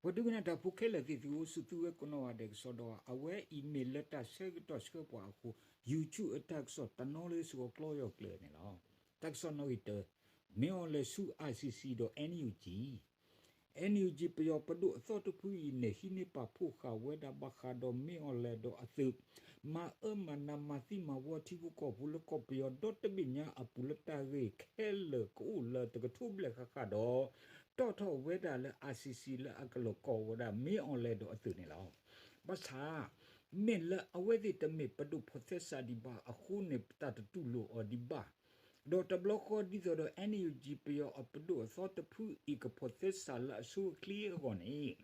ပှၤဒိကနၣ်တၢ်ဖိခဲလၢာ်သ့ၣ်သုဧၢ, အိၣ်ဆူၣ်သုဝဲကိးနီၢ်ဂၤဒဲးကစီဒီး အဝဲအံၤမ့ၢ်လၢတၢ်ဆၢကတီၢ်ဆှၢပှၤအဃိ YouTube အတၢ်ကစီၣ်တနီၤလၢစ့ၢ်ကီးကျီယီၢ်ကျဲၤန့ၣ်လီၤ. တၢ်ကစီၣ်နီၣ်ဂံၢ်တၢ, မ့ၢ်အီၤလဲၤဆူ ICC ဒီး NUG, NUG ပယီၤပဒိၣ်အသီတဖုအံၤန့ၣ် ဟံးန့ၢ်ပာ်ဖှိၣ်ဃာ်ဝဲဒၣ်ဘၣ်ဃးဒီးမ့ၢ်အီၤလဲၤဒီးအသုး မၤအၢမၤနးမၤသံမၤဝီထံဖိကီၢ်ဖိလၢကီၢ်ပယီၤဒီတဘ့ၣ်ညါအပူၤလၢတၢ်ဂ့ၢ်ခဲလၢာ်ကအိၣ်လၢတကထိဘျဲၣ်ဃၣ်ဃၣ်ဒီး တီၣ်ထီၣ်ဝဲဒၣ်လၢ ICC လၢအကလီၤကိးဝဲဒၣ်မ့ၢ်အီၤလဲၤဒီးအသုးန့ၣ်လီၤ. ဘၣ်ဆၣ် မ့ၢ်လၢအဝဲသ့ၣ်တမ့ၢ်ပဒိၣ်ဖီၣ်သဲစးဒံးဘၣ်အဃိန့ၣ် တၢ်တတူၢ်လိာ်အီၤဒံးဘၣ်. ဒီးတဘျီဃီဒ်သိးဒီး NUG ပယီၤအပဒိၣ်အသီတဖုအံၤကဖီၣ်သဲစးလၢအဆိအချ့အဂီၢ်န့ၣ်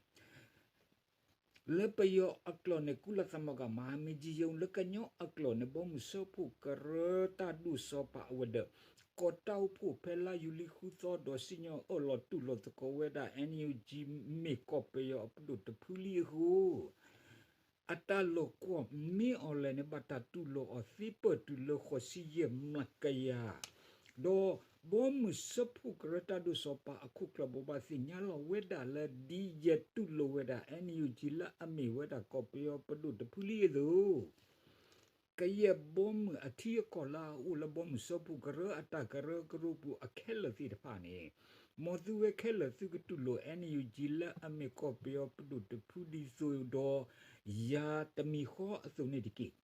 လၢပယီၤအကျိာ်န့ၣ် ကုလသမဂ္ဂမဟာမင်းကြီးရုံး လၢကညီအကျိာ်န့ၣ် ဘီမုၢ်စၢဖှိၣ်ကရၢတၢ်ဒိၣ်စီၤပၤအဝဲၤဒၢး ကိးတၢ်အိၣ်ဖှိၣ်ဖဲလါယူၤလံဃုသီဒီးစံၣ်ညီၣ်အၢၣ်လီၤတူၢ်လိာ်သကိးဝဲဒၣ် NUG မ့ၢ်ကီၢ်ပယီၤအပဒိၣ်တဖုလံအဃိ အတၢ်လီၤကွီၢ်မ့ၢ်အီၤလဲၣ်န့ၣ် ဘၣ်တၢ်တူၢ်လိာ်အီၤသ့ပၢၢ်တုၤလၢဃိးဆံယဲၢ်မျးကယၤ ဒီးဘီမုၢ်စၢဖှိၣ်ကရၢတၢ်ဒိၣ်စီၤပၤအခိၣ်ကျၢၢ်ဘိးဘၣ်သ့ၣ်ညါလီၤဝဲဒၣ်လၢ ဒ်ယတူၢ်လိာ်ဝဲဒၣ် NUG လၢအမ့ၢ်ဝဲဒၣ်ကီၢ်ပယီၤပဒိၣ်တဖုလံအသိး ကယဲၢ်ဘီမုၢ်အထံအကီၢ်လၢအအိၣ်လၢဘီမုၢ်စၢဖှိၣ်ကရၢအတၢ်ကရၢကရိပူၤအခဲလၢာ်သ့ၣ်တဖၣ်န့ၣ် မ်သုဝဲခဲလၢာ်သုကတူၢ်လိာ် NUG လၢအမ့ၢ်ကီၢ်ပယီၤပဒိၣ်တဖုဒ်သိးဒီး ယၤတမံၤဃီအသိးန့ၣ်တက့ၢ်.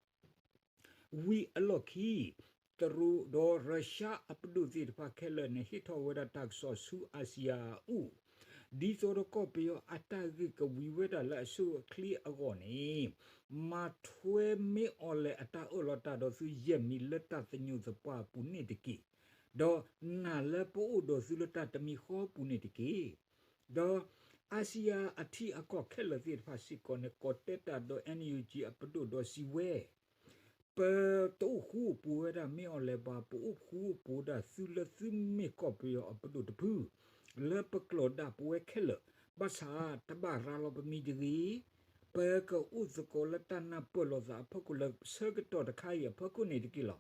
ဝံၤအလီၢ်ခံ တရူးဒီးရၢၤၡါအပဒိၣ်သ့ၣ်တဖၣ်ခဲလၢာ်န့ၣ် ဟ့ၣ်ထီၣ်ဝဲဒၣ်တၢ်ကစီၣ်ဆူအၤစံယၤအအိၣ် ဒ်သိးဒီးကီၢ်ပယီၤအတၢ်ဂ့ၢ်ကဝံၤဝဲဒၣ်လၢအဆိအချ့အဂီၢ်န့ၣ် မၤထွဲမ့ၢ်အီၤလဲၣ်အတၢ်အၢၣ်လီၤတၢ်ဒီးသုယဲၢ်မံၤလၢတၢ်သညိၣ်သပှၢ်အပူၤန့ၣ်တက့ၢ်. ဒီးနာ်လၢပအိၣ်ဒီးသုလၢတၢ်တမံၤဃီအပူၤန့ၣ်တက့ၢ်. ဒီးအၤစံယၤအထံအကီၢ်ခဲလၢာ်သ့ၣ်တဖၣ်စ့ၢ်ကီးန့ၣ် ကိးတဲတၢ်ဒီး NUG အပဒိၣ်ဒီးစံးဝဲ ပတအိၣ်ဃူအိၣ်ဖိးဝဲဒၣ်မ့ၢ်အီၤလဲၣ်ဘၣ်, ပအိၣ်ဃူအိၣ်ဖိးဒၣ်သုလၢသုမ့ၢ်ကီၢ်ပယီၤအပဒိၣ်တဖု လၢပကျိာ်ဒၣ်ပဝဲခဲလၢာ်, ဘၣ်ဆၣ်တဘၣ်ရၤလီၤပမံၤတဂ့ၤ, ပကအိၣ်သကိးလၢတၢ်နၢ်ပၢၢ်လိာ်သးအဖီခိၣ်လၢဆၢကတီၢ်တခါအံၤအဖီခိၣ်န့ၣ်တက့ၢ်လီၤ.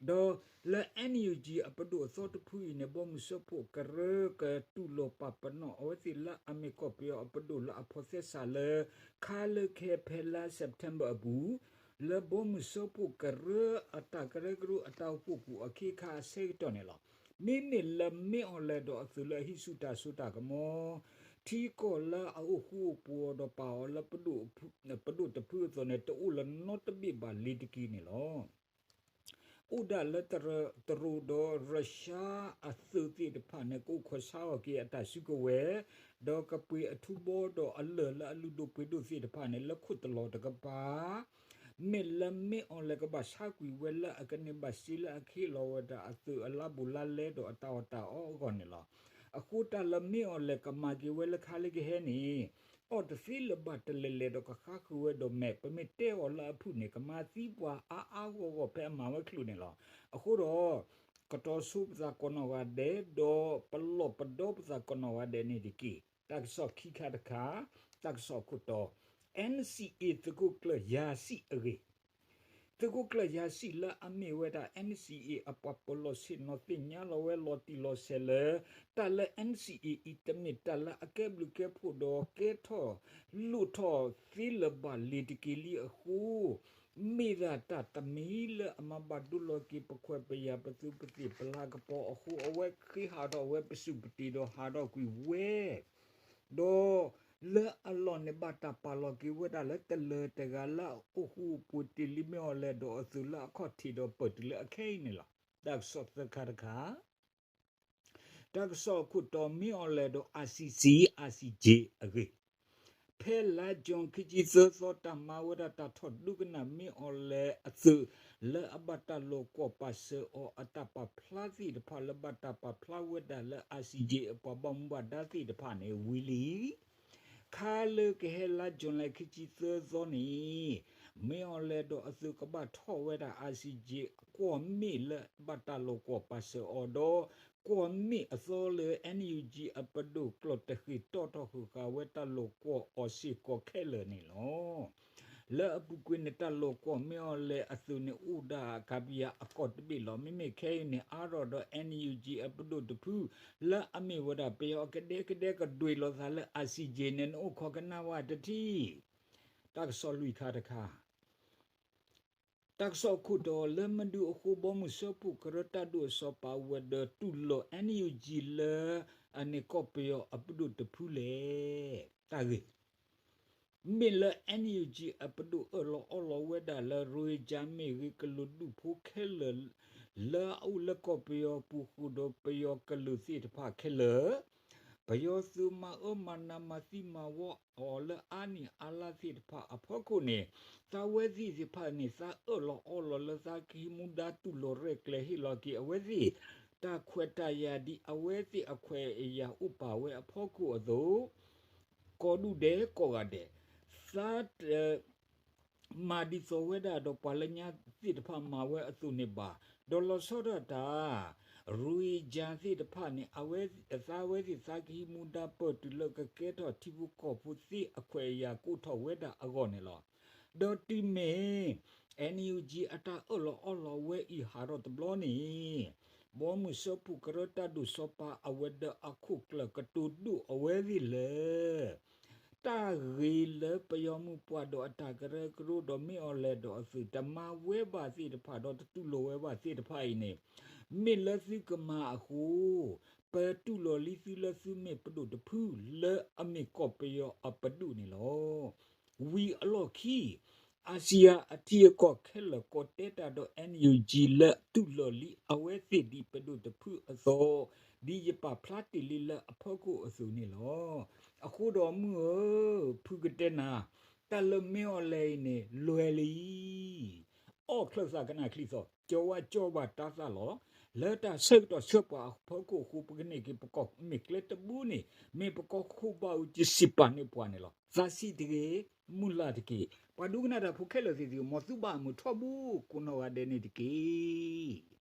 ဒီးလၢ NUG အပဒိၣ်အသီတဖုအံၤန့ၣ် ဘီမုၢ်စၢဖှိၣ်ကရၢကတူၢ်လိာ်ပာ်ပနီၣ်အဝဲသ့ၣ်လၢအမ့ၢ်ကီၢ်ပယီၤအပဒိၣ်လၢအဖီၣ်သဲစးလၢ ခါလၢကဟဲဖဲလါ September အပူၤ လၢဘီမုၢ်စၢဖှိၣ်ကရၢအတၢ်ကရၢကရိအတၢ်အိၣ်ဖှိၣ်ပူၤအခ့အခါအဆၢကတီၢ်န့ၣ်လီၤ. မ့မ့ၢ်လၢမ့ၢ်အီၤလဲၣ်ဒီးအသုးလၢအဟံးဆူၣ်တၢ်စိတၢ်ကမီၤ ထံကီၢ်လၢအအိၣ်ဃူအိၣ်ဖိးအီၤဒီးပာ်အီၤလၢ ပဒိၣ်တဖုအသိးန့ၣ် တအိၣ်လၢၤနီတဘ့ၣ်ဘၣ်လ့ၤတက့ၢ်န့ၣ်လီၤ. အိၣ်ဒၣ်လၢတရူးဒီးရၢၤၡါအသုးသ့ၣ်တဖၣ်န့ၣ် ကအိၣ်ခိးဆါအီၤက့ၤအတၢ်စုကဝဲၤ, ဒီးကပှ့ၤအထူဘီဒီးအလၢၢ်လၢအလုၢ်ဒိၣ်ပှ့ၤဒိၣ်သ့ၣ်တဖၣ်န့ၣ် လၢခိၣ်တလီၤတကပၤ မ့ၢ်လၢမ့ၢ်အီၤလဲၣ်ကဘၣ်ဆါကွံာ်ဝဲလၢအကန့ၢ်ဘၣ်စ့လၢအကဟ့ၣ်လီၤဝဲဒၣ်အသုးအလါဘူးလါလဲဒီးအတၢ်အီၣ်တၢ်အီအဂီၢ်န့ၣ်လီၤ. အဃိတၢ်လၢမ့ၢ်အီၤလဲၣ်ကမၤက့ၤဝဲလၢခါလၢကဟဲန့ၣ် အီၣ်တသ့လၢၤဘၣ်တလဲၤလဲၤဒီးကဃါဃုာ်ဝဲဒိၣ်မဲာ် ပမ့ၢ်တဲအီၤလၢအဖုၣ်န့ၣ် ကမၤသံပှၤအါအါဂီၢ်ဂီၢ်ဖဲအမၤဝဲချုးန့ၣ်လီၤ. အဃိဒီး ကတီၤဆိပသးကိးနီၢ်ဂၤဒဲး ဒီးပလီၢ်ပဒီပသးကိးနီၢ်ဂၤဒဲးန့ၣ်တက့ၢ်. တၢ်ကစီၣ်ခံခါတခါ, တၢ်ကစီၣ်အခိၣ်တီ, NCA သုးခိၣ်ကျၢၢ်ယၤစံၣ်အဂ့ၢ် သုးခိၣ်ကျၢၢ်ယၤစံၣ်လၢအမ့ၢ်ဝဲဒၣ် NCA အပှၤပၢၤလီၢ်ဆ့ၣ်နီၤသ့ၣ်ညါလီၤဝဲလီၤတံၢ်လီၤဆဲးလၢ တၢ်လၢ NCA အံၤတမ့ၢ်တၢ်လၢအကဲဘျုးကဲဖှိၣ်ဒီးကဲထီၣ်လိၣ်ထီၣ်သ့လၢၤဘၣ်လ့ၤတက့ၢ်လံအဃိ မ့ၢ်ဒၣ်တၢ်တမံၤလၢအမၤဘၣ်ဒိလီၤက့ၤပခွဲးပယာ်ပသူပသ့ၣ်ပလၤကပီၤအဃိ အဝဲဃ့ဟးထီၣ်ဝဲပစုၢ်ပတ့ၢ်ဒီးဟးထီၣ်ကွံာ်ဝဲ ဒီးလၢအလီၢ်န့ၣ်ဘၣ်တၢ်ပာ်လီၤက့ၤဝဲဒၣ်လၢတလၢၤတဂၤလၢအအိၣ်ဃူအိၣ်ဖိးတ့ၢ်လံမ့ၢ်အီၤလဲၣ်ဒီးအသုးလၢအခီၣ်ထံးဒီးပၢၢ်တုၤလၢအခဲအံၤန့ၣ်လီၤ. တၢ်ကစီၣ်သၢခါတခါ, တၢ်ကစီၣ်အခိၣ်တီမ့ၢ်အီၤလဲၣ်ဒီး ICC ICJ အဂ့ၢ် ဖဲလါ June ခံဆံသၢသီ တၢ်မၤဝဲဒၣ်တၢ်ထီၣ်ဒိကနၣ်မ့ၢ်အီၤလဲၣ်အသုး လၢအဘၣ်တၢ်လိာ်ကွီၢ်ပာ်စၢၤအီၤအတၢ်ပာ်ဖျါသ့ၣ်တဖၣ်လၢဘၣ်တၢ်ပာ်ဖျါဝဲဒၣ်လၢ ICJ အပှၤဘၣ်မူဘၣ်ဒါသ့ၣ်တဖၣ်န့ၣ်ဝံၤလံ ခါလၢကဟဲလါ June လၢခံဆံသၢသီန့ၣ် မ့ၢ်အီၤလဲၣ်ဒီးအသုးကဘၣ်ထီၣ်ဝဲဒၣ် ICJ ကွီၢ်မ့ၣ်လၢဘၣ်တၢ်လိာ်ကွီၢ်ပာ်စၢၤအီၤဒီး ကွီၢ်မ့ၣ်အသီလၢ NUG အပဒိၣ်ကျိာ်တဃ့ၢ်တီၣ်ထီၣ်ဃုာ်ဃာ်ဝဲတၢ်လိာ်ကွီၢ်အီၤစ့ၢ်ကီးခဲလၢာ်န့ၣ်လီၤ. လၢအပူၤကွံာ်န့ၣ် တၢ်လိာ်ကွီၢ်မ့ၢ်အီၤလဲၣ်အသိးန့ၣ် အိၣ်ဒၣ်ကပယၤအကီၢ်တဘ့ၣ်လီၤ. မ့မ့ၢ်ခဲအံၤန့ၣ် အါထီၣ်ဒီး NUG အပဒိၣ်တဖု လၢအမ့ၢ်ဝဲဒၣ်ပယီၤအကဒဲကဒဲကဒွံးလိာ်သးလၢ ICJ န့ၣ် နအိၣ်ခိးကနၣ်ဝဲတထံၣ် တၢ်ကစီၣ်လွံၢ်ခါတခါ တၢ်ကစီၣ်ခိၣ်တီလၢမနုၤအဃိ ဘီမုၢ်စၢဖှိၣ်ကရၢတၢ်ဒိၣ်အစီၤပၤဝဲၤဒၢးတူၢ်လိာ် NUG လၢအန့ၣ်ကီၢ်ပယီၤအပဒိၣ်တဖုလဲၣ်. တၢ်ဂ့ၢ် မ့ၢ်လၢ NUG အပဒိၣ်အၢၣ်လီၤအီလီၤဝဲဒၣ်လၢ ရိၣ်ဟ့ကၠါမ့ၢ်ဂ့ၤ ကလုာ်ဒူၣ်ဖိခဲလၢာ် လၢအအိၣ်လၢကီၢ်ပယီၤပူၤဃုာ်ဒီးပယီၤကလုာ်သ့ၣ်တဖၣ်ခဲလၢာ် ပယီၤသုးမၤအၢမၤနးမၤသံမၤဝီအီၤလၢအါနံၣ်အါလါသ့ၣ်တဖၣ်အဖီခိၣ်န့ၣ် သးဝဲသ့ၣ်သ့ၣ်တဖၣ်န့ၣ် သးအၢၣ်လီၤအီလီၤလၢသးကဟံးမူဒါတူၢ်လိာ်ရဲၣ်ကျဲၤဟ့ၣ်လီၤက့ၤအဝဲသ့ၣ် တၢ်ခွဲးတၢ်ယာ်ဒ်အဝဲသ့ၣ်အခွဲးအယာ်အိၣ်ပာ်ဝဲအဖီခိၣ်အသိး ကိးဒူၣ်ဒဲးကိးဂၤဒဲး သး မၤဒ်သိးဝဲဒၣ်ဒီးပှၤလၢညါသ့ၣ်တဖၣ်မၤဝဲအသိးန့ၣ်ဘၣ်. ဒီးလီၤဆီဒၣ်တၢ် ရိၣ်ဟ့ကၠါသ့ၣ်တဖၣ်န့ၣ် အဝဲသ့ၣ်သးကဟံးမူဒါပၢၢ်တုၤလၢကကဲထီၣ်ထံဖိကီၢ်ဖိသ့အခွဲးအယာ်ကအိၣ်ထီၣ်ဝဲဒၣ်အဂီၢ်န့ၣ်လီၤ. ဒီးတုၤမ့ၢ် NUG အတၢ်အၢၣ်လီၤအီလီၤဝဲအံၤဟးထီၣ်တဘျီန့ၣ် ဘီမုၢ်စၢဖှိၣ်ကရၢတၢ်ဒိၣ်စီၤပၤအဝဲၤဒၢးအခိၣ်ကျၢၢ်ကတိၤဒိၣ်အဝဲသ့ၣ်လၢ တၢ်ဂ့ၤလၢပယီၤမုၢ်ပှၢ်ဒီးအတၢ်ကရၢကရိဒီးမ့ၢ်အီၤလဲၣ်ဒီးအသုးတမၤဝဲဘၣ်သ့ၣ်တဖၣ်ဒီးတတူၢ်လိာ်ဝဲဘၣ်သ့ၣ်တဖၣ်အံၤန့ၣ် မ့ၢ်လၢသုကမၤအဃိ ပတူၢ်လိာ်လံသုလၢသုမ့ၢ်ပဒိၣ်တဖုလၢအမ့ၢ်ကီၢ်ပယီၤအပဒိၣ်န့ၣ်လီၤ. ဝံၤအလီၢ်ခံ အါစံယါအထံအကီၢ်ခဲလၢာ်ကိးတဲတၢ်ဒီး NUG လၢတူၢ်လိာ်လံအဝဲသ့ၣ်ဒ်ပဒိၣ်တဖုအသိး ဒ်ယပာ်ဖျါတ့ၢ်လံလၢအဖီခိၣ်အသိးန့ၣ်လီၤ. အဃိဒီးမုၢ်ဧၢ, ဖုကတဲနၤ, တၢ်လၢမ့ၢ်အီၤလဲၣ်အံၤန့ၣ် လွဲၢ်လံ အီၣ်ချၢၣ်သးကနၣ်ချံသီၣ်, ကၠီဝါကၠီဘၣ်တၢ်သးလီၤ. လၢတၢ်ဆၢကတီၢ်ဆၢပှၤအဖီခိၣ်အဃိ ပကန့ၢ်က့ၤပကီၢ်မ့ၢ်ကျဲတဘိန့ၣ် မ့ၢ်ပကီၢ်ခိၣ်ဘၣ်အူကစံးပာ်န့ၢ်ပှၤန့ၣ်လီၤ. သးဆံးတဂ့ၤ, မုၢ်လၢ်တက့ၢ်. ပှၤဒိကနၣ်တၢ်ဖိခဲလၢာ်သ့ၣ်သ့ၣ် မ်သုဘၣ်မုာ်ထီဘိကိးနီၢ်ဂၤဒဲးန့ၣ်တက့ၢ်.